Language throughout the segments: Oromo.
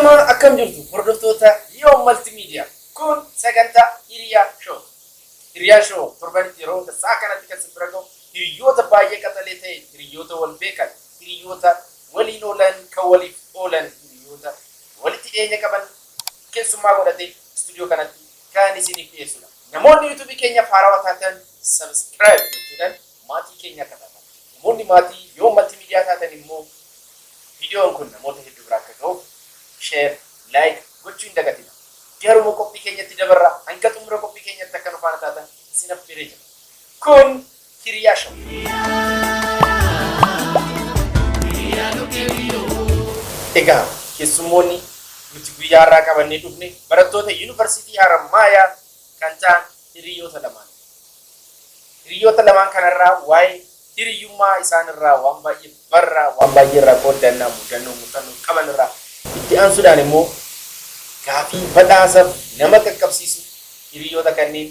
Ashamaa, akkam jirtu hordoftoota Yoo Maltiimiidiyaa? Kun sagantaa Hiriyaa Show. Hiriyaa Show torbanitti yeroo hunda sa'a kanatti kan isin bira ga'u, hiriyoota baay'ee qaxalee ta'e, hiriyoota wal beekan, hiriyoota waliin oolan, kan waliif oolan, hiriyoota walitti dhiyeenya qaban keessummaa godhatee istuudiyoo kanatti kan isiniif dhiyeessudha. Namoonni YouTubeii keenyaaf haarawaa taatan subscribe gochuudhaan maatii keenya akka taatan. Namoonni maatii Yoo Maltiimiidiyaa taatan immoo viidiyoon kun namoota hedduu bira akka ga'uuf share, like gochuu hin dagatina. Garuma qophii keenyatti dabarra, hanga xumura qophii keenyatti akka nu faana taatan isin affeeree jira. Kun Hiriyaa Show. Egaa keessummoonni nuti guyyaa har'aa qabannee dhufne barattoota Yuunivarsiitii Haramaayaa kan ta'an hiriyoota lamaan. Hiriyoota lamaan kanarraa waa'ee hiriyyummaa isaanirraa waan baay'ee barraa, waan baay'ee irraa qooddannaa, mudannoo muuxannoo qaban irraa. Itti aansuudhaan immoo gaafii badhaasaaf nama qaqqabsiisu hiriyoota kanneen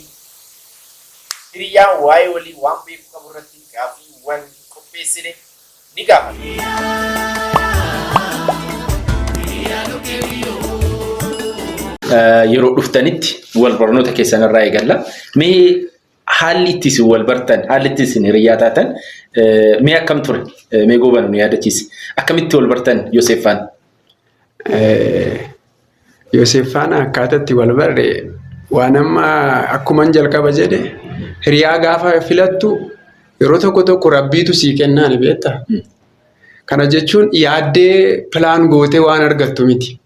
hiriyyaan waa'ee walii waan beekuu qabu irratti gaafiiwwan qopheessine ni gaafata. Yeroo dhuftanitti wal barnoota keessan irraa eegalla. Mee haalli itti isin wal bartan, haalli itti isin hiriyyaa taatan mee akkam ture? Mee Goobana nu yaadachiisi. Akkamitti wal bartan Yoseef faana? Yoseef faana akkaataa itti wal barre waan amma akkuman jalqaba jedhe, hiriyaa gaafa filattu yeroo tokko tokko rabbiitu sii kennaa ni beektaa? Kana jechuun yaaddee plan gootee waan argattu miti.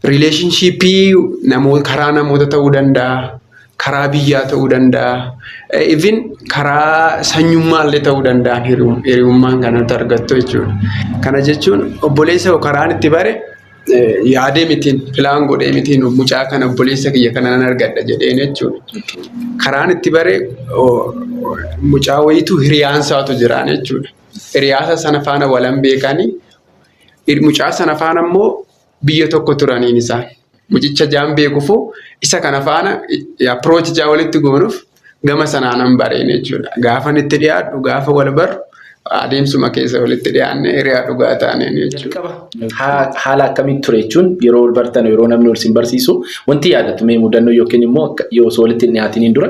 Relationshipii karaa namoota ta'uu danda'a, karaa biyyaa ta'uu danda'a, even karaa sanyummaa illee ta'uu danda'a hiriyummaan kan nuti argattu jechuudha. Kana jechuun obboleessa koo karaan itti bare yaadee mitiin, plan godhee mitiin, mucaa kana, obboleessa kiyya kana nan argadha jedheen jechuudha. Karaan itti bare mucaa wayiitu hiriyaan isaatu jiraan jechuudha. Hiriyaasa sana faana walan beekanii, mucaa sana faana immoo biyya tokko turaniin isaan. Mucicha jaan beekuufuu isa kana faana approach jaa walitti goonuuf gama sanaanan bareen jechuudha. Gaafan itti dhiyaadhu, gaafa wal barru, adeemsuma keessa walitti dhiyaannee hiriyaa dhugaa taaneen jechuudha. Jalqaba haala akkamitti ture jechuun, yeroo wal bartan, yeroo namni wal sin barsiisu, wanti yaadattu mee mudannoo yookiin immoo yoo osoo walitti hin dhiyaatiniin dura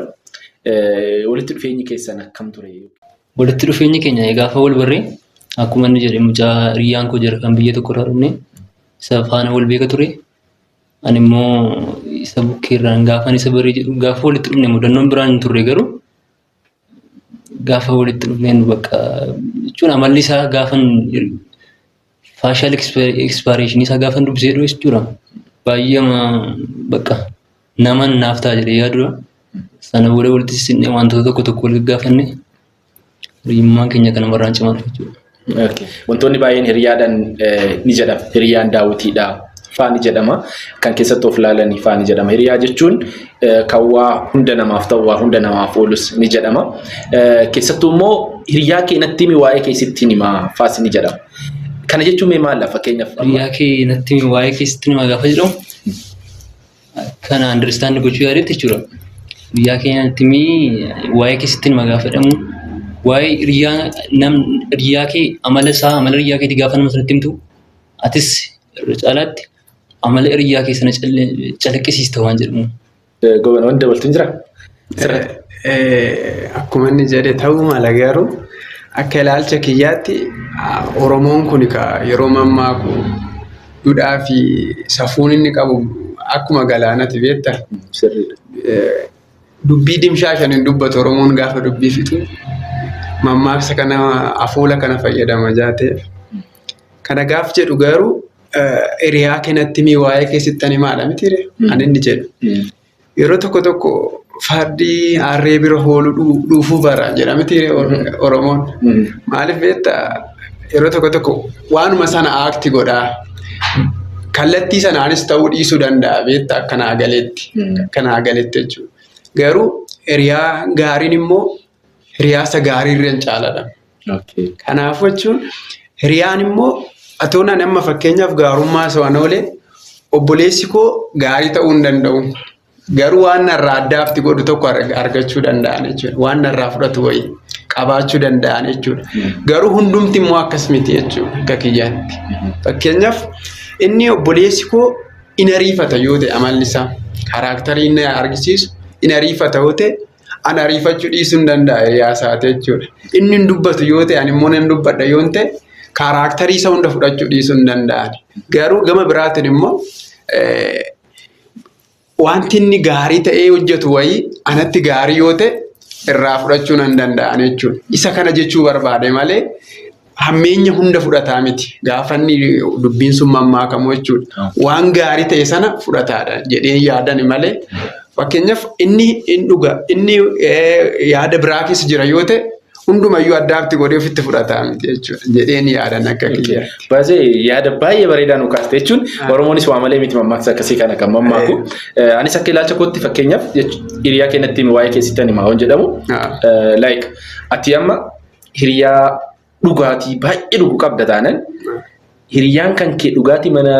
walitti dhufeenyi keessan akkam ture? Walitti dhufeenyi keenya gaafa wal barree, akkuma inni jedhe, mucaa hiriyyaan koo jira kan biyya tokko irraa dhufne, isa faana wal beeka ture. Ani immoo isa bukkeerraan gaafan isa baree jedhu, gaafa walitti dhufne mudannoon biraan hin turre. Garuu gaafa walitti dhufneen bakka jechuun amalli isaa gaafan facial expressionii isaa gaafan dubbisee dhufe jechuudha. Baay'ee bakka nama naaf ta'a jedhee yaadudha. Sana booda walitti sissinnee wantoota tokko tokko wal gaggaafanne, hiriyyummaan keenya kanumarraan cimaa dhufe jechuudha. Wantoonni baay'een hiriyaadhaan ni jedhama. Hiriyaan daawwitiidha faa ni jedhama. Kan keessatti of ilaalanii faa ni jedhama. Hiriyaa jechuun kan waa hunda namaaf ta'u, waa hunda namaaf oolus ni jedhama. Keessattuu immoo hiriyaa kee natti himi, waa'ee kee sitti himaa faas ni jedhama. Kana jechuun mee maal fakkeenyaaf? Hiriyaa kee natti himi, waa'ee kee sitti himaa gaafa jedhamu, kana understand gochuu yaadetti jechuudha. Hiriyaa kee natti himi, waa'ee kee sitti himaa gaafa jedhamu, waa'ee hiriyaa nam hiriyaa kee, amala isaa, amala hiriyaa keetii gaafa nama sanatti himtu, atis irra caalaatti amala hiriyaa kee sana calaqqisiista waan jedhamu. Goobana, wanti dabaltu hin jiraa? Akkuma inni jedhe ta'uu mala, garuu akka ilaalcha kiyyaatti Oromoon kun yeroo mammaaku duudhaa fi safuun inni qabu akkuma galaanati, beektaa? Sirriidha. Dubbii dimshaashan hin dubbatu. Oromoon gaafa dubbii fixu mammaaksa kana, afoola kana fayyadama jaateef. Kana gaaf jedhu garuu hiriyaa kee natti himi, waa'ee kee sittan himaadha mitiire kan inni jedhu. Yeroo tokko tokko fardi harree bira hooluu dhuufuu bara jedha mitiire Oromoon. Maaliif beektaa, yeroo tokko tokko waanuma sana act godhaa. Kallattii sanaanis ta'uu dhiisuu danda'a, beektaa, akka naa galetti. Akka naa galetti jechuudha. Garuu hiriyaa gaariin immoo hiriyaa isa gaarii irra hin caaladha. Kanaafuu jechuun hiriyaan immoo atoon ani amma fakkeenyaaf gaarummaa isa waan oolee, obboleessi koo gaarii ta'uu hin danda'u. Garuu waan narraa addaafti godhu tokko argachuu danda'an jechuudha. Waan narraa fudhatu wayii qabaachuu danda'an jechuudha. Garuu hundumti immoo akkas miti jechuudha akka kiyyaatti. Fakkeenyaaf Inni obboleessi koo in ariifata yoo ta'e, amalli isaa, character inni argisiisu, in ariifata yoo ta'e, an ariifachuu dhiisuu hin danda'a hiriyaa isaati jechuudha. Inni hin dubbatu yoo ta'e, ani immoo nan dubbadha yoo ta'e, character isa hunda fudhachuu dhiisuu hin danda'an. Garuu gama biraatiin immoo wanti inni gaarii ta'ee hojjetu wayii anatti gaarii yoo ta'e, irraa fudhachuu nan danda'an jechuudha. Isa kana jechuu barbaade malee hammeenya hunda fudhataa miti. Gaafa inni dubbiin sun mammaakamu jechuudha. Waan gaarii ta'e sana fudhataadha jedhee yaadan malee, fakkeenyaaf inni hin dhuga, inni yaada biraa keessa jira yoo ta'e, hundumayyuu addaatti godhee ofitti fudhataa miti jechuudha jedheen yaadan akka kiyyaatti. Baay'ee yaada baay'ee bareedaa nu kaaste jechuun, Oromoonis waa malee miti mammaaksa akkasii kana kan mammaaku. Anis akka ilaalcha kootti, fakkeenyaaf, hiriyaa keenyatti waa'ee keessatti himaa waan jedhamu. Like, ati amma hiriyaa dhugaatii baay'ee dhugu qabda taanan, hiriyaan kan kee dhugaatii mana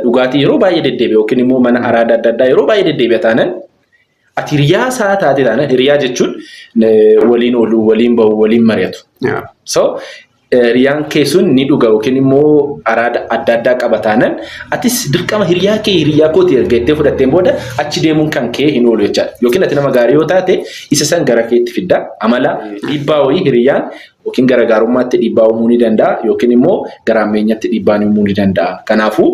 dhugaatii yeroo baay'ee deddeebi'a yookiin immoo mana araada adda addaa yeroo baay'ee deddeebi'a taanan, ati hiriyaa isaa taate taanan, hiriyaa jechuun waliin ooluu, waliin bahu, waliin mari'atu. So hiriyaan kee sun ni dhuga yookiin immoo araada adda addaa qaba taanan, atis dirqama hiriyaa kee hiriyaa kooti erga jettee fudhatteen booda achi deemuun kan kee hin oolu jechaadha. Yookiin ati nama gaarii yoo taate, isa san gara keetti fidda. Amala dhiibbaa wayii hiriyaan yookiin gara gaarummaatti dhiibbaa uumuu ni danda'a yookiin immoo gara hammeenyatti dhiibbaa uumuu ni danda'a. Kanaafuu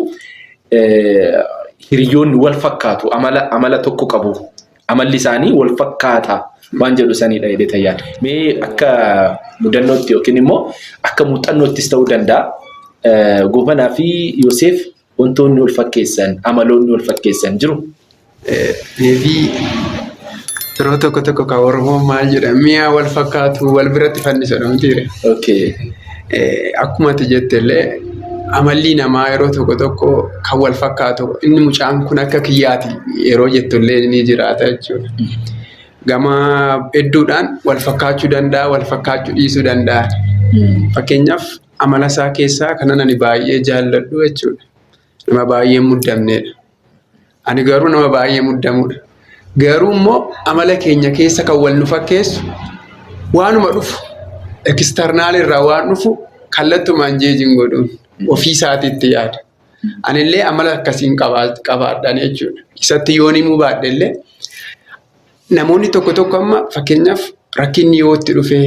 hiriyoonni wal fakkaatu, amala tokko qabu. Amalli isaanii wal fakkaata waan jedhu sanidha jedhee tayyaan. Mee akka mudannootti yookiin immoo akka muuxannoottis ta'uu danda'a. Goobanaa fi Yoseef wantoonni wal fakkeessan, amaloonni wal fakkeessan jiru. Maybe yeroo tokko tokko kan Oromoon maal jedha, mi'a wal fakkaatu wal biratti fannisa mitiire. Akkuma ati jette illee, amalli namaa yeroo tokko tokko kan wal fakkaatu, inni mucaan kun akka kiyyaati yeroo jettu illee ni jiraata jechuudha. Gama hedduudhaan wal fakkaachuu danda'a, wal fakkaachuu dhiisuu danda'a. Fakkeenyaaf, amala isaa keessaa kanan ani baay'ee jaalladhu jechuudha. Nama baay'ee muddamneedha. Ani garuu nama baay'ee muddamudha. Garuu immoo amala keenya keessa kan wal nu fakkeessu, waanuma dhufu, external irraa waan dhufu, kallattumaan jeejiin godhuun ofii isaatiitti yaada. Anillee amala akkasiin qabaadhaan jechuudha. Isatti yoon himuu baadhe illee, namoonni tokko tokko amma fakkeenyaaf rakkinni yoo itti dhufe,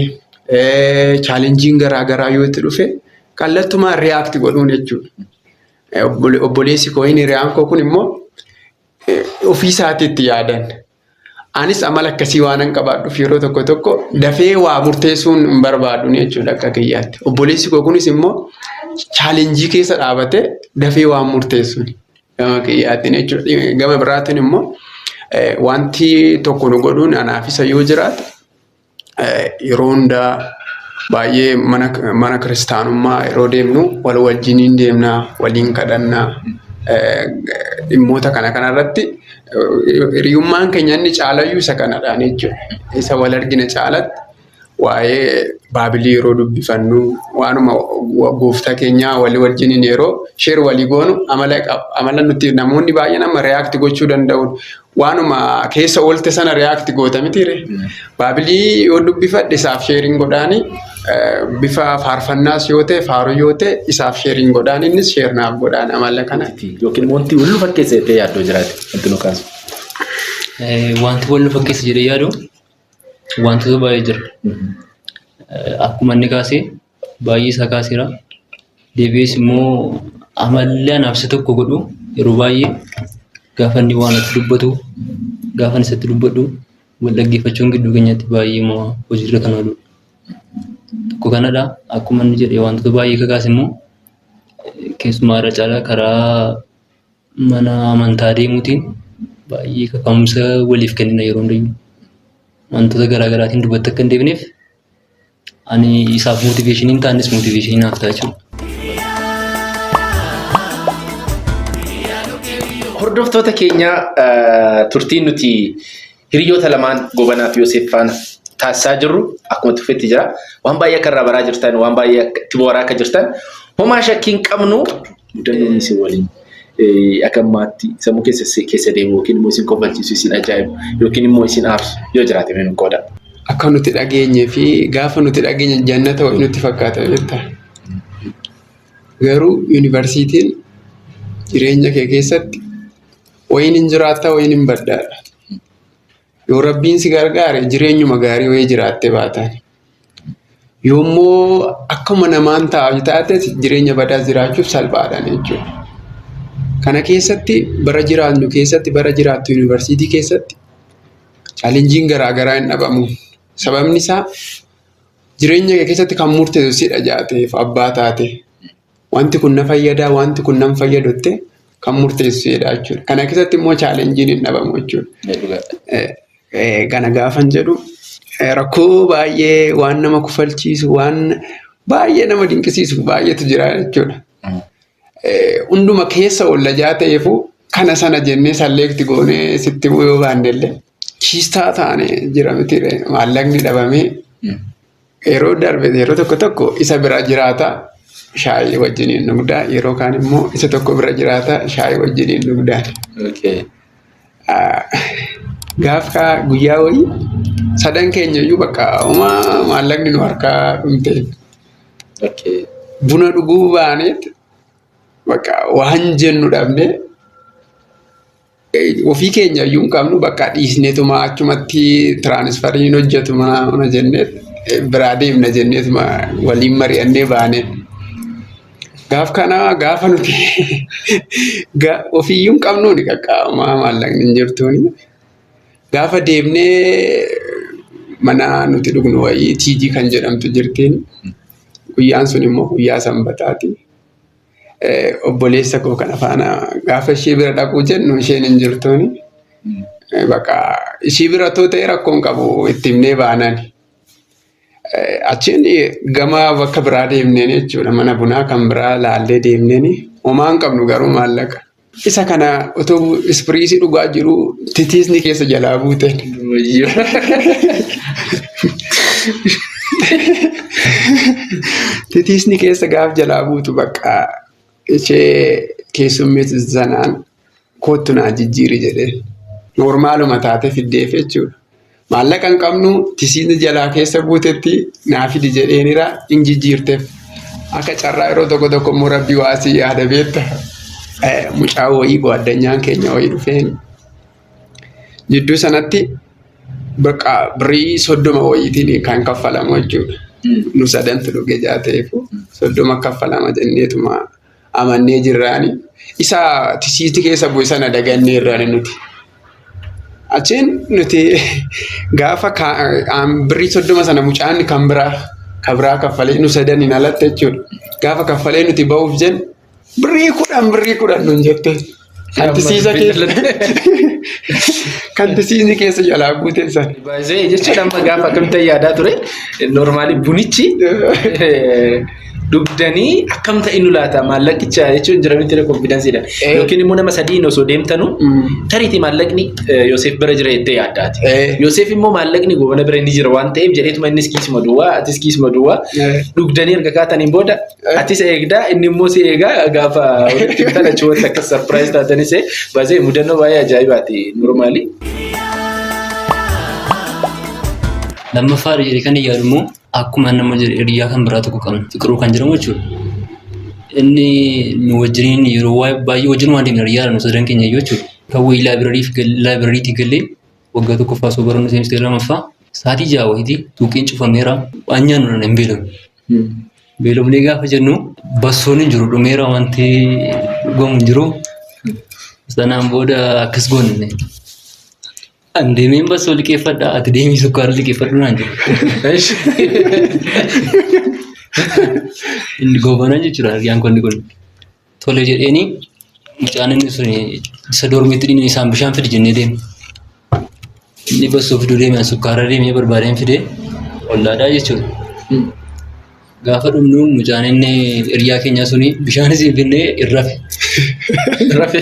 challengeiin garaa garaa yoo itti dhufe, kallattumaan react godhuun jechuudha. Obboleessi koo, inni hiriyaan koo kun immoo ofii isaatiitti itti yaadan. Anis amala akkasii waanan qabaadhuuf, yeroo tokko tokko dafee waa murteessuun hin barbaadu jechuudha akka kiyyaatti. Obboleessi koo kunis immoo challenge keessa dhaabatee dafee waan murteessuun gama kiyyaatiin jechuudha. Gama biraatiin immoo wanti tokko nu godhuun anaaf isa yoo jiraate, yeroo hundaa baay'ee mana kiristaanummaa yeroo deemnu wal wajjiniin deemnaa, waliin kadhannaa, dhimmoota kana kanarratti hiriyummaan keenya inni caalayyuu isa kanadhaan jechuudha. Isa wal argine caalatti waa'ee Baabilii yeroo dubbifannu, waanuma gooftaa keenyaa walii wajjiniin yeroo share walii goonu, amala nuti namoonni baay'een amma react gochuu danda'u, waanuma keessa oolte sana react goota mitiire. Baabilii yoo dubbifadhe isaaf shareiin godhaani, bifa faarfannaas yoo ta'e, faaruu yoo ta'e, isaaf shareiin godhaan, innis share naaf godhaan amala kana. Yookiin wanti wal nu fakkeessa jettee yaaddoo jiraate wanti nu kaasu. Wanti wal nu fakkeessa jedhee yaadu wantoota baay'ee jira. Akkuma inni kaasee baay'ee isaa kaaseera. Deebi'ees immoo amalli anaaf isa tokko godhu, yeroo baay'ee gaafa inni waan natti dubbatu, gaafa ani isatti dubbadhu, wal dhaggeeffachuun gidduu keenyatti baay'ee hojiirra kan ooludha. Tokko kanadha. Akkuma inni jedhe wantoota baay'ee kakaase immoo, keessumaa irra caalaa karaa mana amantaa deemuutiin baay'ee kaka'umsa waliif kennina yeroo hundayyuu. Wantoota garaa garaatiin duubatti akka hin deebineef ani isaaf motivation hin taanes motivation naaf ta'a jechuudha. Hordoftoota keenya, turtiin nuti hiriyoota lamaan Gobanaa fi Yoseef faana taasisaa jirru akkuma tufetti jira. Waan baay'ee akka irraa baraa jirtan, waan baay'ee itti bohaaraa akka jirtan homaa shakkii hin qabnu. Mudannoon isin waliin akka ammaatti sammuu keessa deemu yookiin immoo isin kofalchiisu, isin ajaa'ibu yookiin immoo isin aarsu yoo jiraate mee nu qooda. Akka nuti dhageenyee fi gaafa nuti dhageenye jannata wayii nutti fakkaata jettaa. Garuu yuunivarsiitiin Jireenya kee keessatti wayiin hin jiraattaa wayiin hin baddaadha. Yoo rabbiin si gargaare jireenyuma gaarii wayii jiraattee baatan. Yoommoo akkuma namaan taa'u taate jireenya badaas jiraachuuf salphaadha jechuudha. Kana keessatti bara jiraannu keessatti bara jiraattu yuunivarsiitii keessatti challengeiin garaa garaa hin dhabamu. Sababni isaa jireenya kee keessatti kan murteessu sidha jaateef abbaa taate. Wanti kun na fayyadaa wanti kun nan fayyadu jettee kan murteessu sidha jechuudha. Kana keessatti immoo challengeiin hin dhabamu jechuudha. Kana gaafan jedhu rakkoo baay'ee waan nama kufalchiisu waan baay'ee nama dinqisiisu baay'eetu jira jechuudha. Hunduma keessa ollajaa ta'eefu kana sana jennee select goonee sitti bu'uu yoo baanne illee kiistaa taane jira miti maallaqni dhabamee yeroo darbe yeroo tokko tokko isa bira jiraata shaayii wajjiniin dhugdaa yeroo kaan immoo isa tokko bira jiraata shaayii wajjiniin dhugdaa. Gaafa guyyaa wayii sadan keenya iyyuu bakka homaa maallaqni nu harkaa dhumte. Buna dhuguu baaneet bakka waan jennu dhabne ofii keenya iyyuu hin qabnu bakka dhiisneetuma achumatti transferiin hojjetu mana jennee biraa deemna jenneetuma waliin mari'annee baane. Gaaf kana gaafa nuti ofiiyyuu hin qabnuuni qaqqaabamaa maallaqni hin jirtuuni. Gaafa deemnee mana nuti dhugnu wayii TG kan jedhamtu jirtiin. Guyyaan sun immoo guyyaa sanbataati. Obboleessa koo kana faana gaafa ishee bira dhaquu jennu isheen hin jirtuuni. Bakka ishii bira too ta'e rakkoon qabu itti himnee baanani. Achiin gama bakka biraa deemneen jechuudha. Mana bunaa kan biraa laallee deemneen homaa hin qabnu garuu maallaqa. Isa kana otoo ispiriisii dhugaa jiru titiisni keessa jalaa buute. Titiisni keessa gaaf jalaa buutu bakka ishee keessummeessu sanaan koottu naa jijjiiri jedheen. Normaluma taate fiddeef jechuudha. Maallaqa hin qabnu tisiisni jalaa keessa buutetti naa fidi jedheenira hin jijjiirteef. Akka carraa yeroo tokko tokko immoo rabbi waa si yaada beekta. Mucaa wayii gaaddanyaan keenya wayii dhufeen jidduu sanatti bakka birrii 30 wayiitiin kan kaffalamu jechuudha. Nu sadantu dhuge jaateefu 30 kaffalama jenneetuma amannee jirraani. Isa tisiisti keessa bu'e sana dagannee irraani nuti. Achiin nuti gaafa birrii 30 sana mucaan kan biraa kan biraa kaffalee nu sadaniin alatti jechuudha. Gaafa kaffalee nuti ba'uuf jennu birrii 10 birrii 10 nun jette. Kan tisiisa keessa kan tisiisni keessa jalaa guute sana. Baay'ee jechuudha amma gaafa akkamitti yaadaa ture normally bunichi dhugdanii akkam ta'e nu laata maallaqicha jechuun jira miti confidenceiidha. Yookiin immoo nama sadiin osoo deemtanu tariitii maallaqni Yoosef bira jira jettee yaaddaati. Yoosef immoo maallaqni goobana bira inni jira waan ta'eef jedheetuma innis kiisuma duwwaa atis kiisuma duwwaa dhugdanii erga kaataniin booda atis eegdaa inni immoo si eegaa gaafa walitti bitan achumatti akkas surprise taatanis baay'ee mudannoo baay'ee ajaa'ibaati normally. Lammaffaa jedhee kan yaadu immoo akkuma nama jedhe hiriyaa kan biraa tokko qabna. Fiqiruu kan jedhamu jechuudha. Inni nu wajjiniin yeroo baay'ee wajjin waan deemna hiriyaadha nu sadan keenya iyyuu jechuudha. Kan wayii libraryitii galee waggaa tokkoffaa osoo barannu seemistera lamaffaa sa'aatii 6 wayitii suuqiin cufameera waan nyaannu hin beelofne. Beelofnee gaafa jennu bassoon hin jiru dhumeera wanti dhugamu hin jiru. Sanaan booda akkas goone. An deemeen bassoo liqeeffadha ati deemii sukkaara liqeeffadhu naan jedhe. Inni goobanaa jechuudha hiriyaan kun kun. Tole jedheeni mucaan inni sun isa dormiitti dhiin isaan bishaan fidi jennee deemne. Inni bassoo fiduu deeme an sukkaara deemee barbaadeen fidee ollaadhaa jechuudha. Gaafa dhumnu mucaan inni hiriyaa keenyaa suni bishaanis hin finnee hin rafe. Rafe.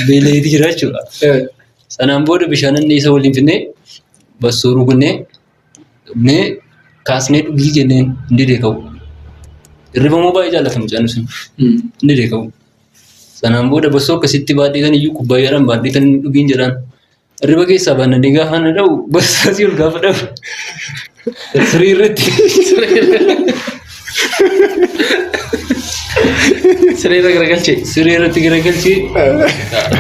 Beela'eeti jira jechuudha. Sanaan booda bishaan inni isa waliin finnee bassoo rukunnee dhugnee kaasnee dhugii jenneen hin didee ka'u. Hirriba immoo baay'ee jaallata mucaan sun. Hin didee ka'u. Sanaan booda bassoo akkasitti baadheetan iyyuu kubbaayyaadhaan baadheetan dhugiin jedhaan. Hirriba keessaa baannanii gaafa na dha'u bassoo asii ol gaafa dha'u. Siree irratti. Siree irra garagalchee. Siree irratti garagalchee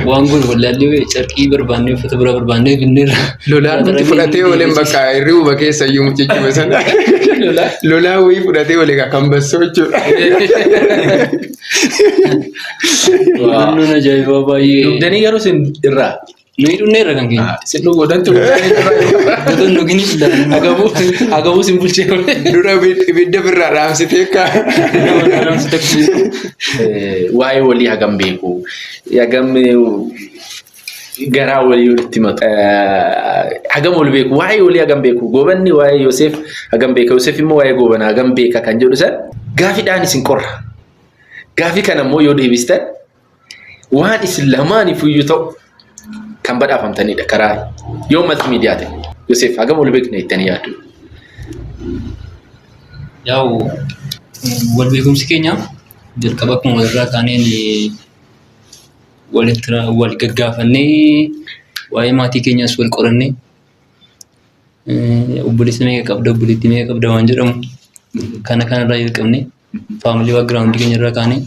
waan goonu wallaallee carqii barbaannee uffata biraa barbaannee binneerra. Lolaan nuti fudhatee ooleen bakka hirribuma keessa iyyuu mucichuma sana. Lolaa wayii fudhatee oole kan bassoo jechuudha. Naannoon ajaa'ibaa baay'ee. Dugdanii garuu isin irraa. Nuyi dhunneerra kan keenya. Isin dhugoodhantu Otoo hin dhuginis ilaallu. agabuu agabuu isin bulchee oole. Dura ibidda birraa dhaamsitee akka. Waa'ee walii hagam beeku, hagam garaa walii walitti himatu, hagam wal beeku, waa'ee walii hagam beeku, Goobanni waa'ee Yoseef hagam beeka, Yoseef immoo waa'ee Goobanaa hagam beeka kan jedhu san gaafiidhaan isin qorra. Gaafii kana immoo yoo deebistan waan isin lamaaniif iyyuu ta'u kan badhaafamtanidha karaa yoo maltiimiidiyaa ta'e. Yoseef hagam wal beekna jettanii yaaddu? Yaa'u wal beekumsi keenya jalqaba akkuma walirraa kaaneen walitti wal gaggaafannee waa'ee maatii keenyaas wal qorannee obboleessa meeqa qabda obboleettii meeqa qabda waan jedhamu kana kanarraa jalqabnee family background keenya irraa kaanee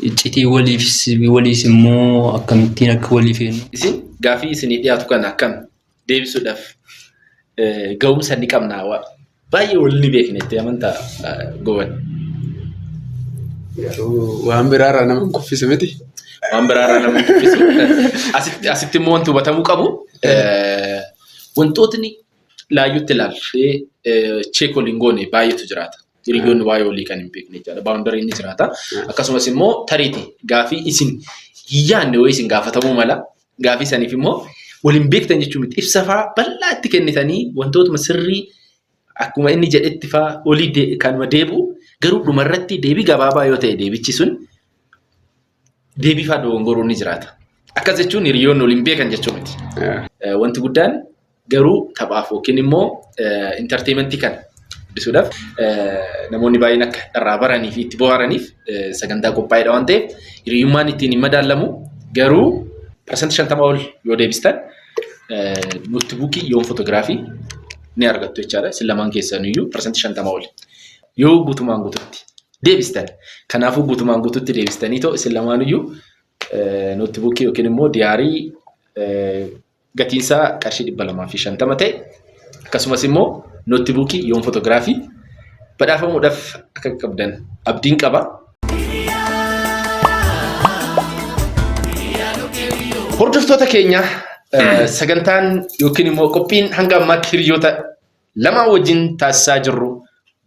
iccitii waliifis waliis immoo akkamittiin akka walii feenu. Isin gaafii isinii dhiyaatu kana akkam deebisuudhaaf ga'umsa ni qabna baay'ee wal ni beekna jettee amantaa Gooban? Garuu waan biraarraa nama hin kuffisu miti. Waan biraarraa nama hin kuffisu. Asitti asitti immoo wanti hubatamuu qabu wantootni laayyootti ilaallee check waliin goone baay'eetu jiraata. Hiriyoonni waa'ee walii kan hin beekne jechaadha. Boundaryn ni jiraata. Akkasumas immoo tariiti gaafii isin hin yaadne wayii isin gaafatamuu mala. Gaafii saniif immoo waliin beektan jechuu miti. Ibsa fa'aa bal'aa itti kennitanii wantootuma sirrii akkuma inni jedhetti fa'aa olii kanuma deebi'u garuu dhumarratti deebii gabaabaa yoo ta'e deebichi sun deebii fa'aa dogongoruun ni jiraata. Akkas jechuun hiriyoonni waliin beekan jechuu miti. Wanti guddaan garuu taphaaf yookiin immoo entertainmentii kana guddisuudhaaf namoonni baay'een akka irraa baranii fi itti bohaaraniif sagantaa qophaa'edha waan ta'eef hiriyummaan ittiin hin madaalamu garuu 50% ol yoo deebistan notebookii yoon fotoogiraafii ni argattu jechaadha. Isin lamaan keessaniyyuu 50% ol yoo guutumaan guututti deebistan. Kanaafuu guutumaan guututti deebistanii too isin lamaaniyyuu notebookii yookiin immoo diary gatiinsaa qarshii 250 ta'e akkasumas immoo notebookii yoon fotoogiraafii badhaafamuudhaaf akka qabdan abdiin qaba. Hordoftoota keenya, sagantaan yookiin immoo qophiin hanga ammaatti hiriyoota lamaan wajjin taasisaa jirru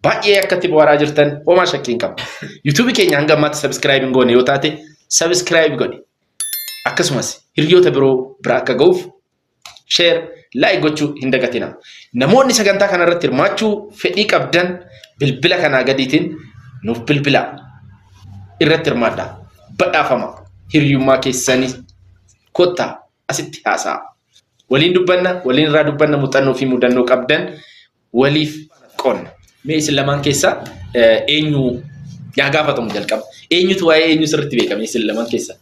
baay'ee akka itti bohaaraa jirtan homaa shakkii hin qabu. YouTubeii keenya hanga ammaatti subscribe hin goone yoo taate subscribe godhi. Akkasumas hiriyoota biroo bira akka ga'uuf share, like gochuu hin dagatina. Namoonni sagantaa kanarratti hirmaachuu fedhii qabdan bilbila kanaa gadiitiin nuuf bilbilaa. Irratti hirmaadhaa. Badhaafama. Hiriyummaa keessanii kottaa asitti haasa'a. Waliin dubbanna, waliin irraa dubbanna, muuxannoo fi mudannoo qabdan waliif qoonna. Mee isin lamaan keessaa eenyu yaa gaafatamu jalqaba? Eenyutu waa'ee eenyu sirriitti beekame isin lamaan keessaa?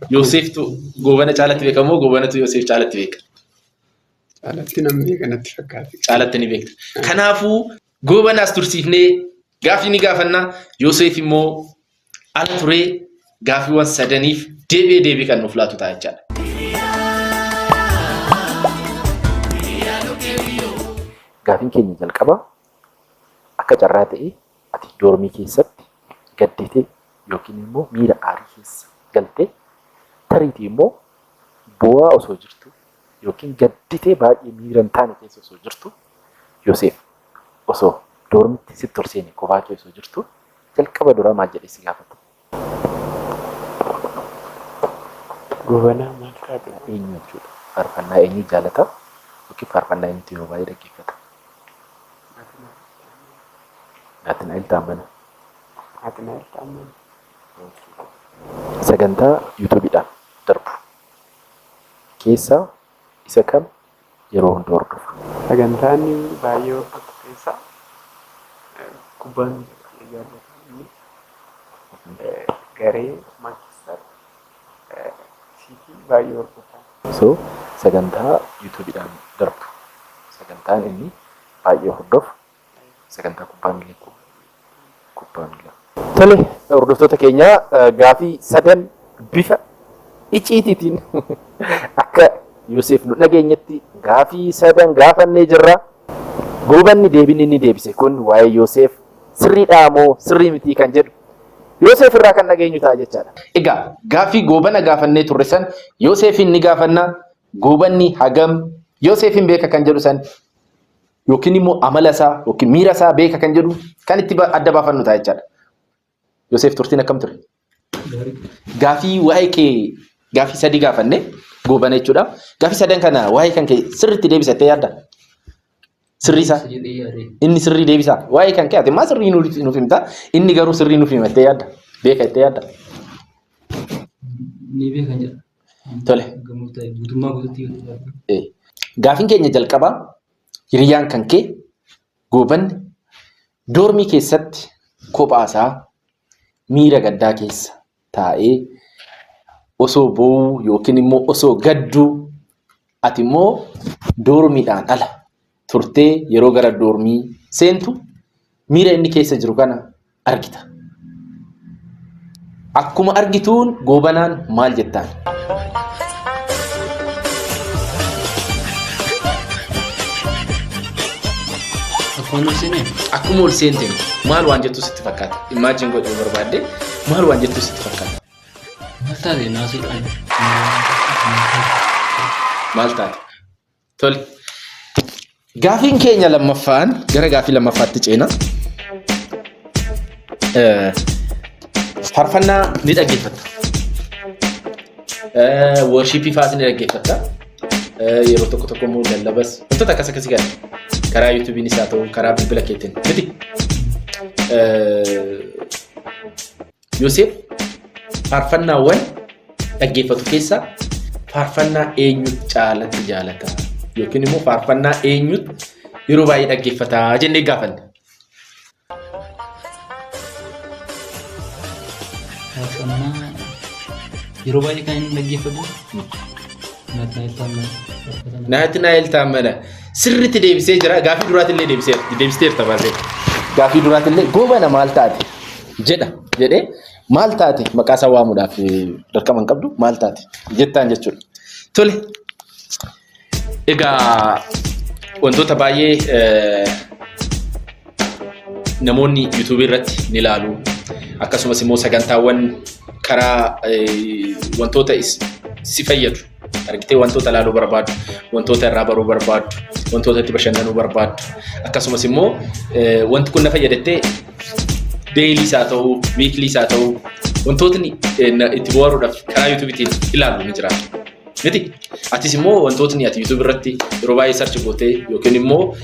Yoseeftu Goobana caalatti beekamu moo Goobanatu Yoseef caalatti beeka? Caalatti namni beeka natti fakkaate. Caalatti ni beekta. Kanaafuu Goobanaas tursiifnee gaaffii ni gaafanna. Yoseef immoo ala turee gaaffiiwwan sadaniif deebi'ee deebii kan nuuf laatu ta'a jechaadha. Gaafiin keenya jalqaba, akka carraa ta'ee ati dormii keessatti gadditee yookiin immoo miira aarii keessa galtee tariitii immoo boo'aa osoo jirtu yookiin gadditee baay'ee miira hin taane keessa osoo jirtu Yoseef osoo dormitti sitti ol seene kophaa kee osoo jirtu jalqaba duraa maal jedhee si gaafata? Gobanaa maal taate? Eenyu jechuudha? Faarfannaa eenyu jaalata yookiin faarfannaa eenyutu yeroo baay'ee dhaggeeffata? Naatinaa'el Taammana. Naatinaa'el Taammana. Sagantaa YouTubeiidhaan darbu keessaa isa kam yeroo hunda hordofa? Sagantaa inni baay'ee hordofu keessaa kubbaa miilaa baay'ee jaallata inni. Garee Manchester City baay'ee hordofa. So sagantaa YouTubeiidhaan darbu sagantaan inni baay'ee hordofu sagantaa kubbaa miilaa. Kubbaa miilaa. Tole hordoftoota keenya gaafii sadan bifa iciitiitiin akka Yoseef nu dhageenyetti gaafii sadan gaafannee jirra. Goobanni deebiin inni deebise kun waa'ee Yoseef sirriidhaa moo sirrii mitii kan jedhu Yoseef irraa kan dhageenyu ta'a jechaadha. Egaa gaaffii Goobana gaafannee turre san Yoseefiin ni gaafanna. Goobanni hagam Yoseefiin beeka kan jedhu san yookiin immoo amala isaa yookiin miira isaa beeka kan jedhu kan itti adda baafannu ta'a jechaadha. Yoseef turtiin akkam ture? Gaafii waa'ee kee gaafii sadii gaafanne Goobana jechuudha. Gaafii sadan kana waa'ee kan kee sirriitti deebisattee yaadda? Sirrii isaa? Inni sirrii deebisaa? Waa'ee kan kee ati maa sirrii nuuf himta? Inni garuu sirrii nuuf himattee yaadda? Beeka jettee yaadda? Ni beekan jedha. Tole. Guutummaa guututti yoo ta'e. Gaafiin keenya jalqabaa hiriyaan kan kee Goobanni doormii keessatti kophaasaa miira gaddaa keessa taa'ee osoo boo'uu yookiin immoo osoo gadduu ati immoo doormiidhaan ala turtee yeroo gara doormii seentu miira inni keessa jiru kana argita. Akkuma argituun Goobanaan maal jettaan? Akkuma ol seenee? Akkuma ol seenteen maal waan jettu sitti fakkaata? Imagine godhuu barbaadde maal waan jettu sitti fakkaata? Maal taate naasuudhaan? Maal taate? Tole. Gaafiin keenya lammaffaan gara gaafii lammaffaatti ceena. Faarfannaa ni dhaggeeffatta. Worshiipii fa'aas ni dhaggeeffatta. Yeroo tokko tokko immoo lallabas wantoota akkas akkasii kana karaa yuutuubiinis haa ta'u karaa bilbila keetiin miti. Yoseef faarfannaawwan dhaggeeffatu keessaa faarfannaa eenyu caalatti jaalata yookiin immoo faarfannaa eenyutu yeroo baay'ee dhaggeeffata jennee gaafanne. Faarfannaa yeroo baay'ee kan inni dhaggeeffatu Naatnaa'el Taammana. Naatnaa'el Taammana sirriitti deebisee jira. Gaaffii duraatillee deebisteerta baasee. Gaaffii duraatillee goobana maal taate jedha jedhee maal taate maqaa isaa waamuudhaaf dirqama hin qabdu maal taate jettaan jechuudha. Tole. Egaa wantoota baay'ee namoonni yuutuubii irratti ni ilaalu. Akkasumas immoo sagantaawwan karaa wantoota si fayyadu argitee wantoota ilaaluu barbaaddu, wantoota irraa baruu barbaaddu, wantoota itti bashannanuu barbaaddu. Akkasumas immoo wanti kun na fayyadattee deeyiliis haa ta'u, wiikiliis haa ta'u, wantootni itti bohaaruudhaaf karaa yuutuubiitiin ilaallu ni jiraatu. Miti? Atis immoo wantootni ati YouTube irratti yeroo baay'ee search gootee yookiin immoo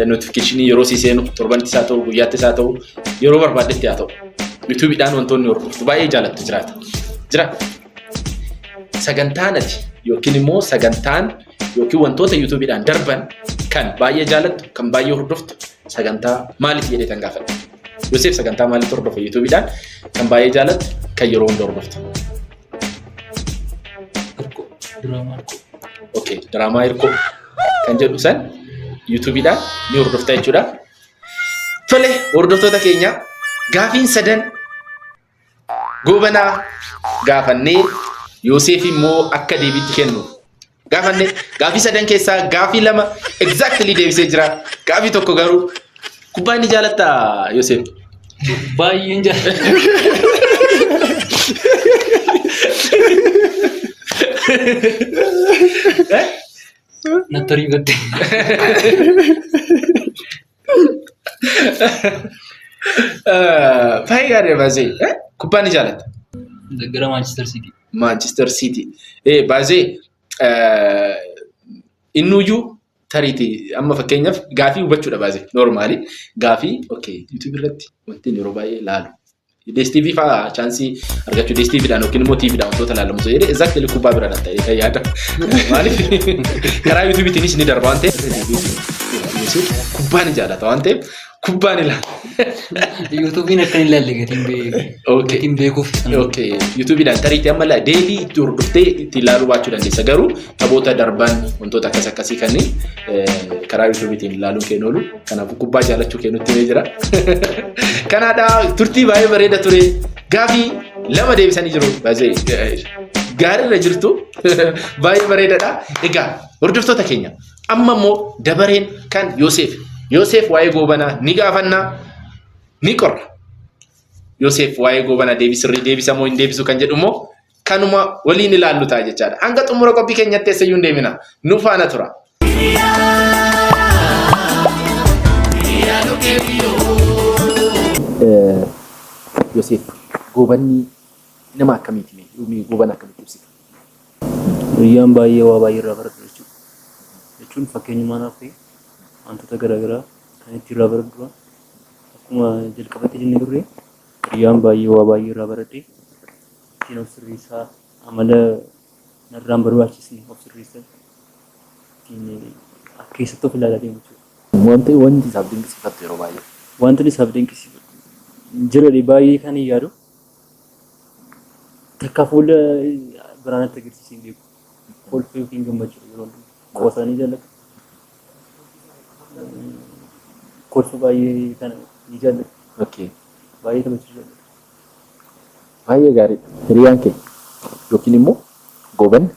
notification yeroo sii seenu torbanittis haa ta'u guyyaattis haa ta'u yeroo barbaaddetti haa ta'u YouTube'dhaan wantoonni hordoftu baay'ee jaalattu jiraata. Jira. Sagantaan ati yookiin immoo sagantaan yookiin wantoota YouTube'dhaan darban kan baay'ee jaalattu kan baay'ee hordoftu sagantaa maaliif jedhee tan gaafadha. Yoseef sagantaa maaliif hordofa YouTube'dhaan kan baay'ee jaalattu kan yeroo hunda hordoftu. Hirkoo. Diraamaa hirkoo. Okay, diraamaa hirkoo kan jedhu san yuutuubiidhaan ni hordofta jechuudha. Tole, hordoftoota keenya gaafiin sadan Goobanaa gaafannee Yoseef immoo akka deebiitti kennu gaafanne gaafii sadan keessaa gaafii lama exactly deebisee jira. Gaafii tokko garuu kubbaa inni jaalatta Yoseef. Baay'een jaalladha. Natti ariifatte. Baay'ee gaarii baasee kubbaa ni jaalatta. Gara Manchester City. Manchester City. Baasee innuyyuu tariiti amma fakkeenyaaf gaafii hubachuudha baasee normaali gaafii okay YouTube irratti wanti yeroo baay'ee laalu. DSTV fa'aa chaansii argachuu DSTV dhaan yookiin immoo TV dhaan wantoota laalamu osoo jedhee exactly kubbaa bira dha ta'ee kan yaada. Maaliif karaa YouTubeetiinis ni darba waan ta'eef kubbaa ni jaalata waan ta'eef Kubbaan ilaala. Yuutuubiin akka hin ilaalle gatiin beeku. Okay. Gatiin beekuuf sana. Okay. Yuutuubiidhaan tariitii amma daily itti hordoftee itti ilaaluu baachuu dandeessa. Garuu taphoota darban wantoota akkas akkasii kanneen karaa yuutuubiitiin ilaaluun keenya oolu. Kanaafuu kubbaa jaalachuu kee nutti himee jira. Kanaadha turtii baay'ee bareeda ture. Gaafii lama deebisanii jiru. Baay'ee gaariirra jirtu. Baay'ee bareedaadha. Egaa hordoftoota keenya amma immoo dabareen kan Yoseef. Yoseef waa'ee goobanaa ni gaafannaa ni qorra. Yoseef waa'ee goobanaa deebii sirrii deebisa moo hin deebisu kan jedhu immoo kanuma waliin ilaallu ta'a jechaadha. Hanga xumura qophii keenyatti eessayyuu hin deemina. Nu faana tura. Yoseef goobanni nama akkamiiti mee? Goobana akkamitti ibsita? Hiriyyaan baay'ee waa baay'ee irraa baradhu jechuudha. Jechuun fakkeenyummaa naaf ta'e wantoota garaagaraa kan itti irraa baradhudha. Akkuma jalqabatti jennee turre hiriyyaan baay'ee waa baay'ee irraa baradhe ittiin of sirreessaa amala narraa hin barbaachisne of sirreessaa ittiin akka keessatti of ilaalaa deemu jechuudha. Wanti wanti isaaf dinqisiifattu yeroo baay'ee. Wanti isaaf dinqisiifadhu jira baay'ee kan hin yaadu takka fuula biraan natti agarsiisee hin beeku. Kolfa yookiin gammachuu yeroo hundumaa. Qoosaa ni jaallata. Kolfa baay'ee kana ni jaallata. Okay. Baay'ee taphachuu jaallata. Baay'ee gaariidha. Hiriyaan kee yookiin immoo goobanni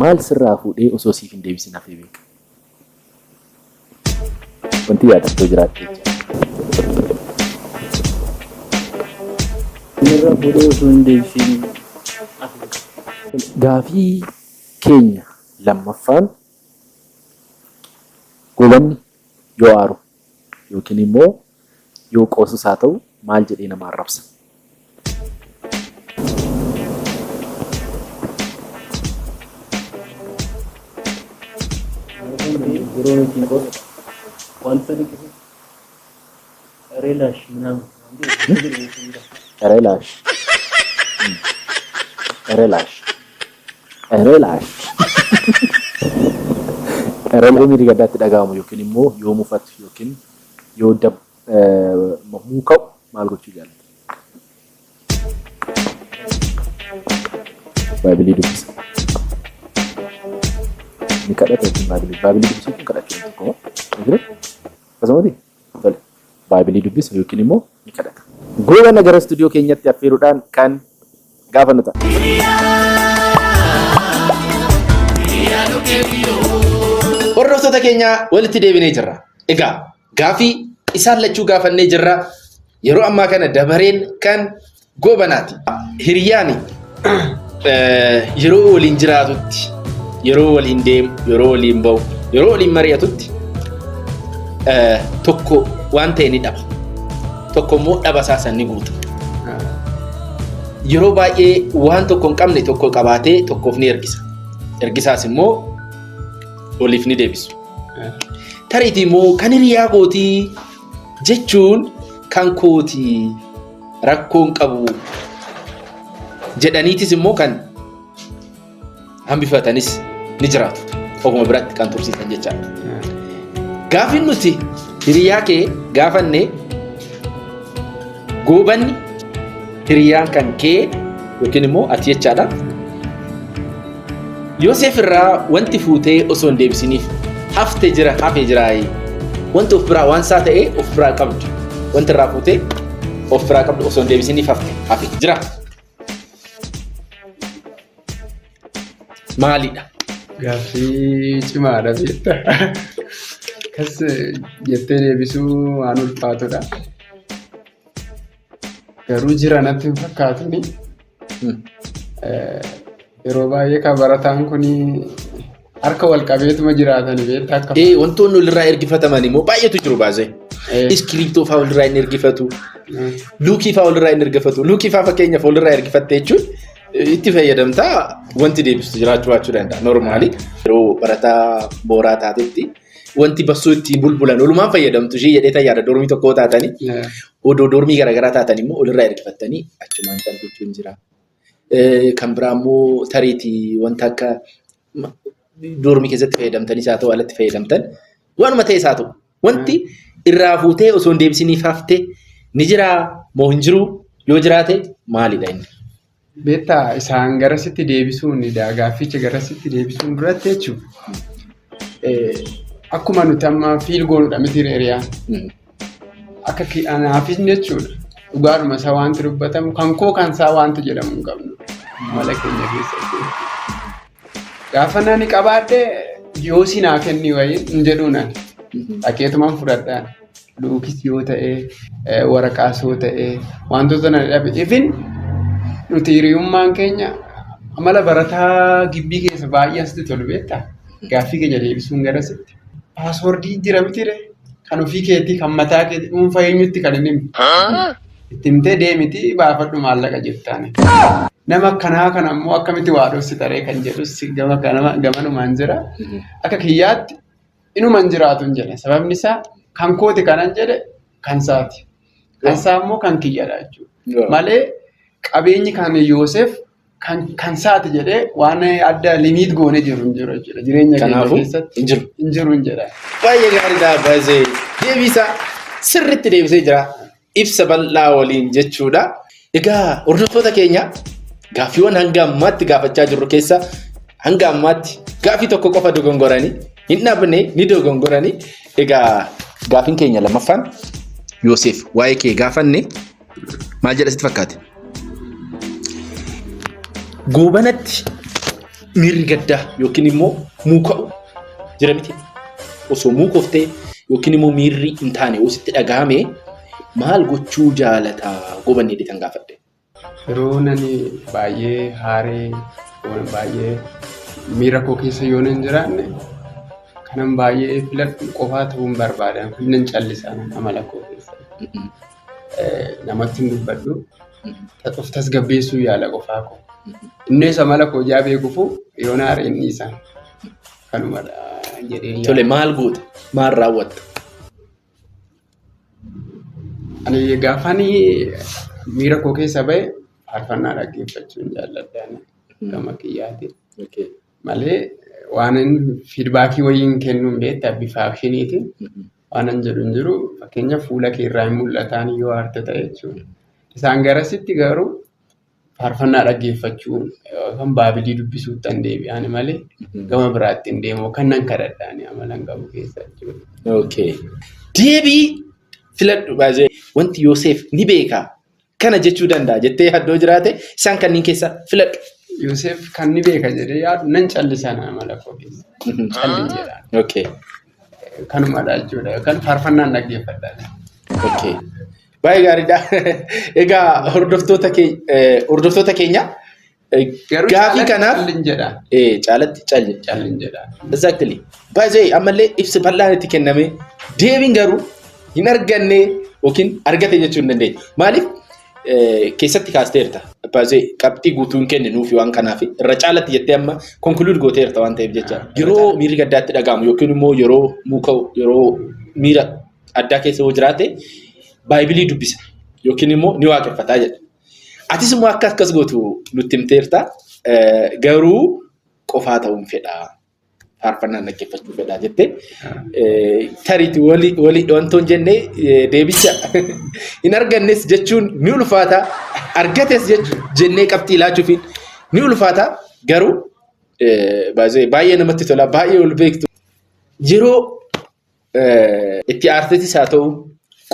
maal sirraa fuudhee osoo siif hin deebisin hafee beeka? Wanti yaadattuu jiraatte jecha. Inni irraa fuudhee osoo hin deebisiin hafe beeka. Gaafii keenya lammaffaan goobanni yoo aaru yookiin immoo yoo qoosus haa ta'u maal jedhee nama arrabsa? Yeroo nuti hin qoosu wanta dinqisiisu reelaash ምናምን Relax. Relax. Relax. Relax miirri gaddaatti dhaga'amu yookiin immoo yoo mufatu yookiin yoo dab muuka'u maal gochuu jaallata? Baabilii dubbisa. Ni kadhata yookiin baabilii baabilii dubbisuu kun kadhachuu tokko. Akkasumatti tole baabilii dubbisa yookiin immoo ni kadhata. Goobana gara istuudiyoo keenyatti affeeruudhaan kan gaafannu ta'a. Hordoftoota keenya walitti deebinee jirra. Egaa gaafii isaan lachuu gaafannee jirra. Yeroo ammaa kana dabareen kan goobanaati. Hiriyyaan yeroo waliin jiraatutti, yeroo waliin deemu, yeroo waliin bahu, yeroo waliin mari'atutti tokko waan ta'e ni dhaba. Tokko immoo dhaba isaa san ni guuta. Yeroo baay'ee waan tokko hin qabne tokko qabaatee tokkoof ni ergisa. Ergisaas immoo waliif ni deebisu. Tariitii immoo kan hiriyaa kootii jechuun kan kootii rakkoon qabu jedhaniitis immoo kan hambifatanis ni jiraatu. Ofuma biratti kan tursiisan jechaadha. Gaafiin nuti hiriyaa kee gaafanne goobanni hiriyaan kan kee yookiin immoo ati jechaadha. Yoosef irraa wanti fuutee osoo hin deebisiniif hafte jira hafe jiraayi. Wanti of biraa waan isaa ta'e of biraa qabdu. Wanti irraa fuutee of biraa qabdu osoo hin deebisiniif hafte hafe jira. Maalidha? Gaaffii cimaadha beektaa. Akkas jettee deebisuu waan ulfaatudha. Garuu jira natti hin fakkaatuni. Yeroo baay'ee kan barataan kun harka wal qabeetuma jiraatani beektaa akka. Wantoonni walirraa ergifataman immoo baay'eetu jiru baasee. Iskiriiptoo fa'aa walirraa hin ergifatu. Luukii fa'aa walirraa hin ergifatu. Luukii fa'aa fakkeenyaaf walirraa ergifatte jechuun itti fayyadamtaa wanti deebistu jiraachuu baachuu danda'a. Normaali yeroo barataa mooraa taatetti wanti bassoo ittiin bulbulan olumaan fayyadamtu ishee jedhee tayyaadha dormii tokkoo taatanii. Odoo dormii garaagaraa taatan immoo walirraa ergifattanii achumaan kan jechuun jira. Kan biraa immoo tariitii wanta akka dormii keessatti fayyadamtanis haa ta'u alatti fayyadamtan waanuma ta'es haa ta'u wanti irraa fuutee osoo hin deebisiniif hafte ni jiraa moo hin jiruu? Yoo jiraate maalidha inni? Beektaa isaan garasitti deebisuun gaafficha garasitti deebisuun duratti jechuudha. Akkuma nuti amma feel goonudha miti hiriyaan. Akka anaafis jechuudha. Dhugaadhuma isaa wanti dubbatamu kan koo kan isaa wanti jedhamu hin qabnu. Mala keenya keessatti. Gaafa nani qabaadhe yoo si naa kenni wayii hin jedhuun ani. Dhaqeetumaan fudhadhaan. Luukis yoo ta'e, waraqaas yoo ta'e, wantoota na dhabe. Even nuti hiriyummaan keenya amala barataa gibbii keessa baay'ee asitti tolu beektaa? Gaaffii keenya deebisuun garasitti. Passwordii jira mitiire? Kan ofii keetii, kan mataa keetii, dhuunfaa eenyutti kan hin himne. Itti himtee deemiti baafadhu maallaqa jettaani. Nama akkanaa kana immoo akkamitti waa dhoksita ree kan jedhus gama gamanumaan jira. Akka kiyyaatti inuma hin jiraatu hin jedhe. Sababni isaa kan kooti kanan jedhe kan isaati. Kan isaa immoo kan kiyyadha jechuudha. Malee qabeenyi kan Yoosef kan isaati jedhee waan adda limit goonee jiru hin jiru jechuudha. Jireenya keenya Kanaafuu keessatti hin jiru. Hin jiru hin jedha. Baay'ee gaariidha baay'ee deebisaa sirriitti deebisee jira. Ibsa bal'aa waliin jechuudha. Egaa hordoftoota keenya, gaaffiiwwan hanga ammaatti gaafachaa jirru keessa hanga ammaatti gaaffii tokko qofa dogongoranii hin dhabne, ni dogongoranii. Egaa gaaffiin keenya lammaffaan Yoosef waa'ee kee gaafanne maal jedha sitti fakkaate? Goobanatti miirri gaddaa yookiin immoo muuka'u jira miti. Osoo muukoftee yookiin immoo miirri hin taane yoo sitti dhagahame maal gochuu jaalataa Goobanni jedhee kan gaafadhe? Yeroo nani baay'ee haaree, baay'ee miira koo keessa yoo nan jiraanne, kanan baay'ee filadhu qofaa ta'uun barbaada. Nan callisa amala koo keessatti. Namatti hin dubbadhu. Of tasgabbeessuu yaala qofaa koo. Innis amala koo ijaa beekuufu yoo na aare inni isaan. Kanumadha jedhee yaada. Tole, maal goota? Maal raawwatta? Ani gaafani miira koo keessa ba'e faarfannaa dhaggeeffachuun jaalladha gama kiyyaatiin. Malee waan feedbackii wayiin kennuun beektaa bifa actioniitiin waan an jedhu hin jiru. Fakkeenyaaf fuula kee irraa hin mul'ataan yoo aarte ta'e jechuudha. Isaan garasitti garuu faarfannaa dhaggeeffachuun yookaan baabilii dubbisuutti an deebi'aan malee gama biraatti hin deemu, kan nan kadhadhaan amala hin qabu keessa jechuudha. Okay. Deebii filadhu baay'ee wanti Yoosef ni beeka kana jechuu danda'a jettee yaaddoo jiraate isaan kanneen keessa filadhu. Yoosef kan ni beeka jedhee yaadu nan callisan amala koo keessa. Callin jedhaan. Kanumadha jechuudha. Yookaan faarfannaan dhaggeeffadha. Okay. Baay'ee gaariidha. Egaa hordoftoota keenya Garuu gaafii caalatti kanaaf callin jedha. Caalatti calli. Callin jedha. Exactly. Baay'ee ammallee ibsi bal'aan itti kenname deebiin garuu hin arganne yookiin argate jechuu hin dandeenye. Maaliif keessatti kaasteerta. Baay'ee qabxii guutuu hin kenninuufi waan kanaaf irra caalatti jettee amma conclude gooteerta waan ta'eef jecha. Yeroo miirri gaddaatti dhaga'amu yookiin immoo yeroo muuka'u, yeroo miira addaa keessa yoo jiraate baaybilii dubbisa yookiin immoo ni waaqeffataa jedha. Atis immoo akka akkas gootu nutti himteerta. Garuu qofaa ta'uun fedhaa. Faarfannaan dhaggeeffachuu fedhaa jettee. Tariitii walii walii wantoon jennee deebicha hin argannes jechuun ni ulfaata. Argates jennee qabxii laachuuf ni ulfaata. Garuu baay'ee namatti tola. Baay'ee ol beektu. Yeroo itti aartetis haa ta'u,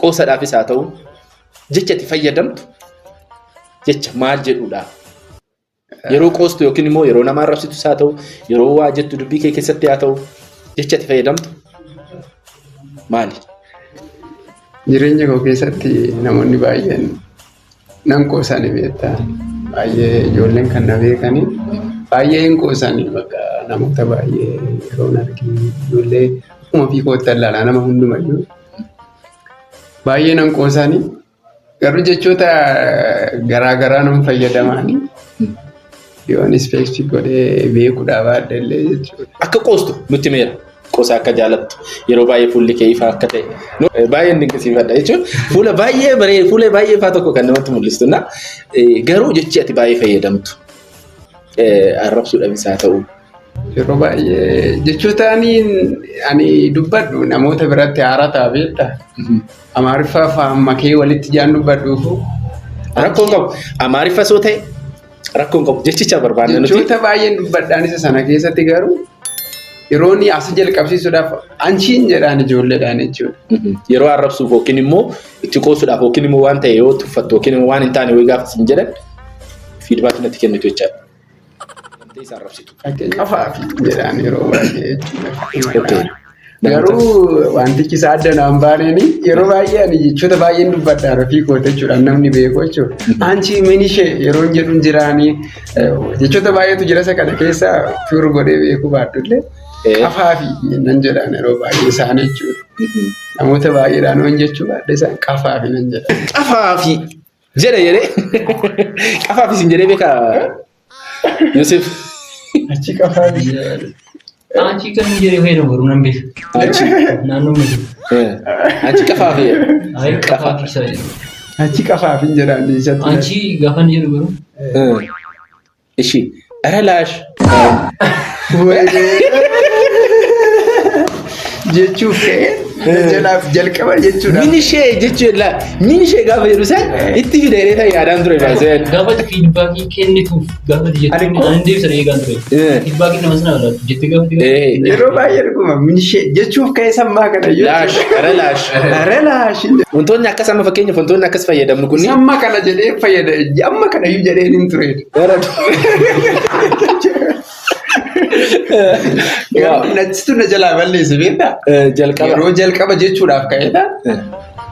qoosadhaafis haa ta'u, jecha itti fayyadamtu jecha maal jedhudha? Yeroo qoostu yookiin immoo yeroo nama arrabsitus haa ta'u, yeroo waa jettu dubbii kee keessatti haa ta'u, jecha itti fayyadamtu maali? Jireenya koo keessatti namoonni baay'een nan qoosanii beektaa. Baay'ee ijoolleen kan na beekanii baay'ee hin qoosanii, bakka namoota baay'ee yeroo arginu ijoollee akkuma ofii kootti ilaalaa nama hundumayyuu baay'ee nan qoosanii, garuu jechoota garaa garaa nan fayyadamaanii yoon specific godhee beekuudhaa baadhe illee jechuudha. Akka qoostu nutti himeera. Qoosa akka jaalattu, yeroo baay'ee fuulli kee ifaa akka ta'e baay'een dinqisiifadha jechuun fuula baay'ee bareedu, fuula baay'ee ifaa tokko kan namatti mul'istu na. Garuu jechi ati baay'ee fayyadamtu arrabsuudhaafis haa ta'u Yeroo baay'ee jechoota ani dubbadhu namoota biratti haaraa ta'a beektaa? Amaariffaa afaan makee walitti jaan dubbadhuufu. Rakkoon qabu. Amaariffa soo ta'e rakkoon qabu jechicha barbaanna nuti. Jechoota baay'een dubbadhaan isa sana keessatti garuu yeroo inni as jalqabsiisuudhaaf anchiin jedhaan ijoolleedhaan jechuudha. Yeroo arrabsuuf yookiin immoo itti qoosuudhaaf yookiin immoo waan ta'e yoo tuffattu yookiin immoo waan hin taane wayii gaafa siin jedhan feedback natti kennitu jechaadha. Namtee isa arrabsitu. Qafaafi jedhaan yeroo baay'ee jechuudha. Okay. Garuu wantichi isaa adda naan baaneeni yeroo baay'ee ani jechoota baay'een dubbadhaan ofii koota jechuudha namni beeku jechuudha. Anchi minishee yeroo jedhu jiraanii jechoota baay'eetu jira isa kana keessa firu godhee beekuu baadhullee qafaafi nan jedhaan yeroo baay'ee isaan jechuudha. Namoota baay'eedhaan waan jechuu baadhe isaan qafaafi nan jedhan. Qafaafi jedha jedhee qafaafi siin jedhee beekaa Yoosef. Achi qafaafi jedhan. Anchi kan inni jedhee fayyadamu garuu nan beeka. Achi. Naannoo miti. Achi qafaafi. Ayi qafaafi isa jedhu. Achi qafaafi jedhaan isatti. Anchi gaafa inni jedhu garuu Ishi. Ara laash. Jechuuf ka'ee jalaaf jalqaba jechuudha. Minishee jechuun laa minishee gaafa jedhu san itti fida jedhee ta'e yaadaan ture baasee. Gaafa feedback kennituuf gaafa jettu Ani ani deebisa eegaan ture. Feedback nama sana laatu jettee gaafa Yeroo baay'ee dhuguma minishee jechuuf ka'ee sammaa kana iyyuu. Laash, ara laash. Ara laash. Wantoonni akkas amma fakkeenyaaf wantoonni akkas fayyadamnu kunniin. Samma kana jedhee fayyada amma kana iyyuu jedhee hin ture. Garuu nachitu na jalaa balleesse beektaa? Jalqaba. Yeroo jalqaba jechuudhaaf ka'eedha.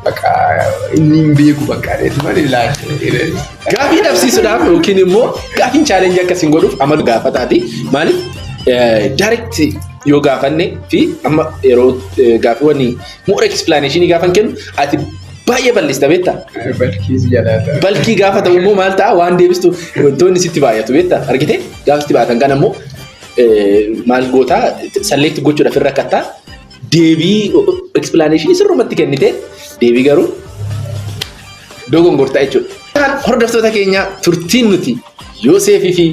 Bakka inni hin beeku bakka adeetu malee laash. Gaafii dhabsiisuudhaaf yookiin immoo gaafiin challenge akkasiin godhuuf amalu gaafataati. Maaliif direct yoo gaafanne fi amma yeroo gaafiiwwan more explanation gaafan kennu ati baay'ee bal'ista beektaa? Balkiis jalaa ta'a. Balkii gaafa ta'u immoo maal ta'a waan deebistu wantoonni sitti baay'atu beektaa? Argitee gaafa sitti baay'atan kana immoo maal gootaa select gochuudhaaf irra rakkataa deebii explanation sirrumatti kennite deebii garuu dogongortaa jechuudha. Hordoftoota keenya, turtiin nuti Yoosefii fi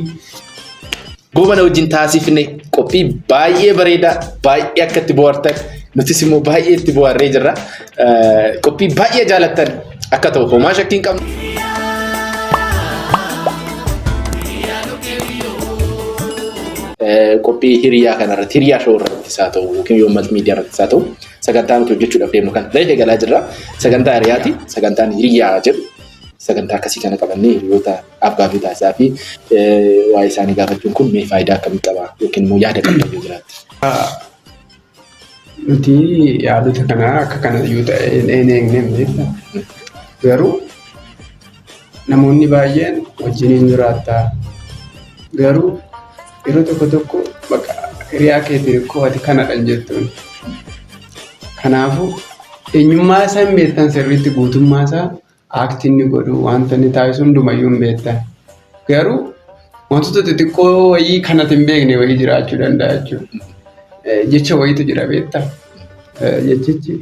Goobana wajjin taasifne qophii baay'ee bareedaa, baay'ee akka itti bohaartan, nutis immoo baay'ee itti bohaarree jirra. Qophii baay'ee jaalattan akka ta'u homaa shakkii hin qabnu. Qophii hiriyaa kanarratti, hiriyaa show irrattis haa ta'u yookiin yoo multimedia irrattis haa ta'u, sagantaa nuti hojjechuudhaaf deemnu kan reefa eegalaa jirra. Sagantaa hiriyaati. Sagantaan hiriyaa jedhu sagantaa akkasii kana qabannee hiriyoota afgaaffii taasisaa fi waa'ee isaanii gaafachuun kun mee faayidaa akkamii qaba yookiin immoo yaada qabdan yoo jiraatte? Nuti yaadota kana akka kana iyyuu ta'e hin eegne beektaa. Garuu namoonni baay'een wajjin hin jiraattaa. Garuu yeroo tokko tokko bakka hiriyaa keetiin koo ati kanadha hin jettuun. Kanaafuu eenyummaa isaa hin beektan sirriitti, guutummaa isaa, act inni godhu, wanta inni taasisu hundumayyuu hin beektan. Garuu wantoota xixiqqoo wayii kanatti hin beekne wayii jiraachuu danda'a jechuudha. Jecha wayiitu jira beektaa? Jechichi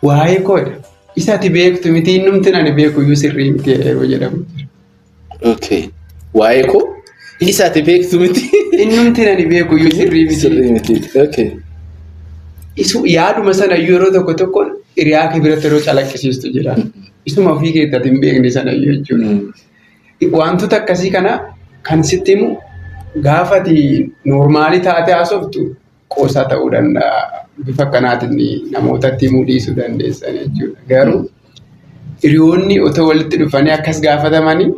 waa'ee koodha. Isa ati beektu miti, innumti ani beeku iyyuu sirrii miti yeroo jedhamu jira. Okay. Waa'ee koo isa ati beektu miti. Innumti ani beeku iyyuu sirrii miti. Sirrii miti. Okay. Isu yaaduma sana iyyuu yeroo tokko tokko hiriyaa kee biratti yeroo calaqqisiistu jira. Isuma ofii keetti ati hin beekne sana iyyuu jechuudha. Wantoota akkasii kana kan sitti himu gaafa ati normal taatee haasoftu qoosaa ta'uu danda'a. Bifa akkanaatiin namootatti himuu dhiisuu dandeessan jechuudha. Garuu hiriyoonni otoo walitti dhufanii akkas gaafatamanii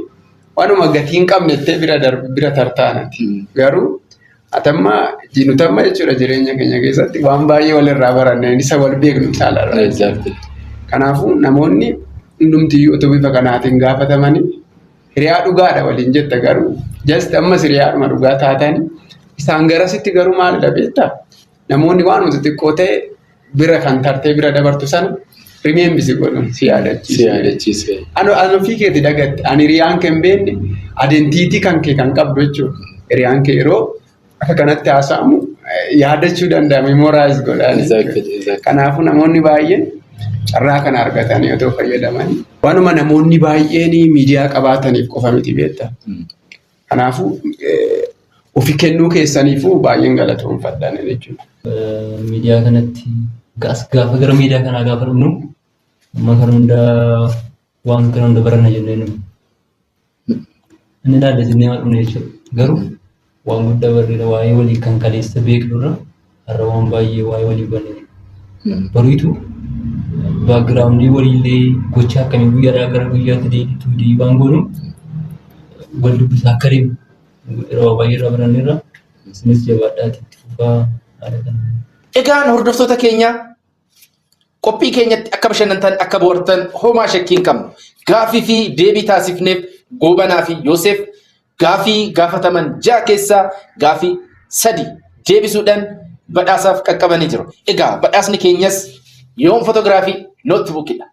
waanuma gatii hin qabne ittee bira darbu bira tartaanati. Garuu atamma nutamma jechuudha jireenya keenya keessatti waan baay'ee walirraa baranne isa wal beeknu caalaarra. Kanaafuu namoonni hundumtiyyuu otoo bifa kanaatiin gaafatamanii hiriyaa dhugaadha waliin jetta, garuu just ammas hiriyaadhuma dhugaa taatanii isaan garasitti garuu maalidha beektaa? Namoonni waan xixiqqoo ta'e bira kan tartee bira dabartu sana remember si godhu, si yaadachiisu. Si yaadachiise. Ani ofii keeti dagatte, ani hiriyaan kee hin beekne identity kan kee kan qabdu jechuudha. Hiriyaan kee yeroo akka kanatti haasa'amu yaadachuu danda'a, memorize godhaan. Kanaafuu namoonni baay'een carraa kana argatanii otoo fayyadamanii waanuma namoonni baay'een miidiyaa qabaataniif qofa miti beektaa. Kanaafuu Ofi kennuu keessaniifuu baay'een galatoomfadhaan jechuudha. Miidiyaa kanatti gaafa gara miidiyaa kanaa gaafa dhufnu amma kan hunda waan kana hunda baranna jennee nu inni ilaalla jennee waan dhufne jechuudha. Garuu waan guddaa barreera waa'ee walii kan kaleessa beeknurra har'a waan baay'ee waa'ee walii hubanneera. Bariitu background waliillee gocha akkamii guyyaadhaa gara guyyaatti deebiitu deebii waan goonu wal dubbisaa akka deemu yeroo baay'ee irraa baranneerra. Isinis jabaadhaati itti fufaa haala kanaan. Egaan hordoftoota keenya qophii keenyatti akka bashannantan akka bohaartan homaa shakkii hin qabnu. Gaaffii fi deebii taasifneef Goobanaa fi Yoosef gaaffii gaafataman 6 keessaa gaaffii 3 deebisuudhaan badhaasaaf qaqqabanii jiru. Egaa badhaasni keenyas yoom fotoogiraafii noottibuukidha.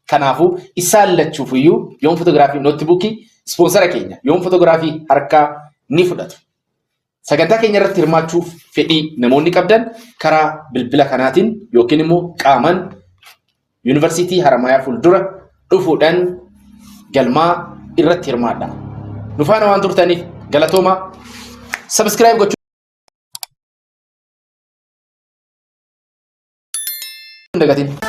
Kanaafuu isaan lachuuf iyyuu yoom fotoogiraafii noottibuukii ispoonsara keenya yoom fotoogiraafii harkaa ni fudhatu. Sagantaa keenya irratti hirmaachuuf fedhii namoonni qabdan karaa bilbila kanaatiin yookiin immoo qaamaan Yuunivarsiitii Haramayaa fuuldura dhufuudhaan galmaa irratti hirmaadha. Nu faana waan turtaniif galatoomaa. Subscribe gochuu hin dagatin.